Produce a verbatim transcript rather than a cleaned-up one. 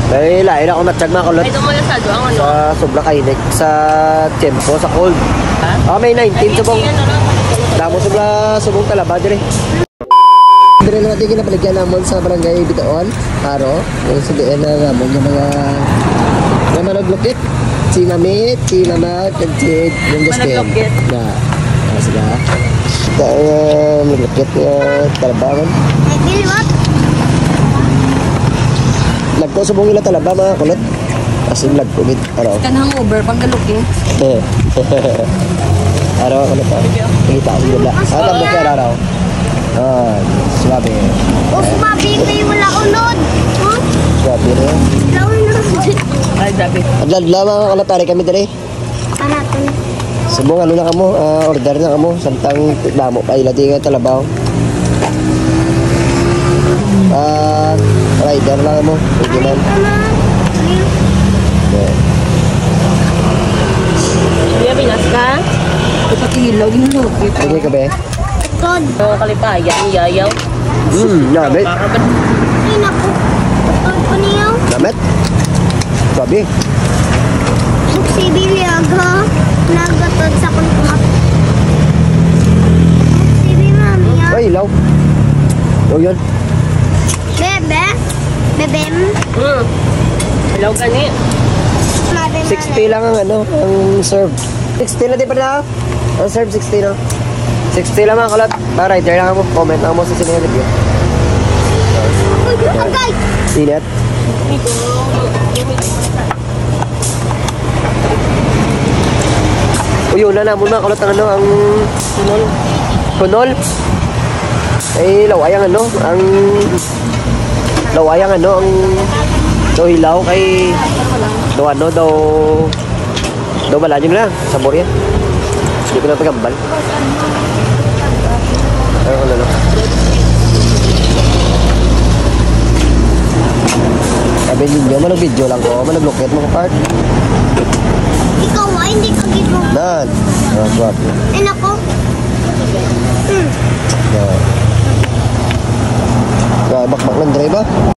Ay, lain ako matiyag, mga kulot. Ay, ito muna sa duwang, ano? Sa sobra kainit, sa tiyempo, sa cold. Ha? Ah, May nineteen, subong. Damo sobra, subong talaba, dire. Dire na natin ginabaligyan namon sa barangay Bitaon, Aro. Yung sabihin na namon yung mga, yung mga naglukit. Si Mami, si Mama, kag si yung Justin. Managlukit. Na. Ah, sila. Ito, um, naglukit nga talaba, man. Ay, biliwat. Nagkusubong ila talaba, mga kulot. As in, nagkubit. Ano? Kan hangover, pang galukit. Araw, ano pa? Kita ko sila. Ah, tambok yan, araw. Ah, swabe. O, swabe kay wala unod. Huh? Swabe na yan. Wala unod. Ay, grabe. Adlaw-adlaw, mga kulot, ari kami dali. Panaton. Subong, ano na kamo, ah, order na kamo, samtang damo pa ila di nga talabaw. Ah, rider lang mo, pwede man. Yeah. Kuya, Pinas ka? Ipatilaw yung lupit. Sige ka, be. Kod. Ang kalipayan, yayaw. Mm, nabe. Ay, naku. Kod ko niyo. Namit? Sabi. Si Bibi aga, nagatod sa akong kumot. Si Bibi, mami, ah. Ay, ilaw. Oh, yun. Bebe? Bebem? Hmm. Ilaw gani. Mami, sixty lang ang ano, ang serve. Sixty na di pa na? Ang serve sixty, no? Sixty lang, mga kulot. Ba, rider lang mo. Comment lang mo sa sini review. Agay! Init. Uy, una na mo, mga kulot, ang ano, ang hunol. Hunol. Eh, laway ang ano, ang laway ang ano, ang daw hilaw kay daw ano, daw Daw bala nyo na, sabor yan. Hindi ko na pagambal. Ay, ano, ano. Sabi ninyo, manag-video lang ko, manag-locate mo, part. Ikaw, ay, hindi ka ginawa. Nan. Ah, swerte. Ay, nako. Hmm. Yan. Kaya bakbak ng drive, ah.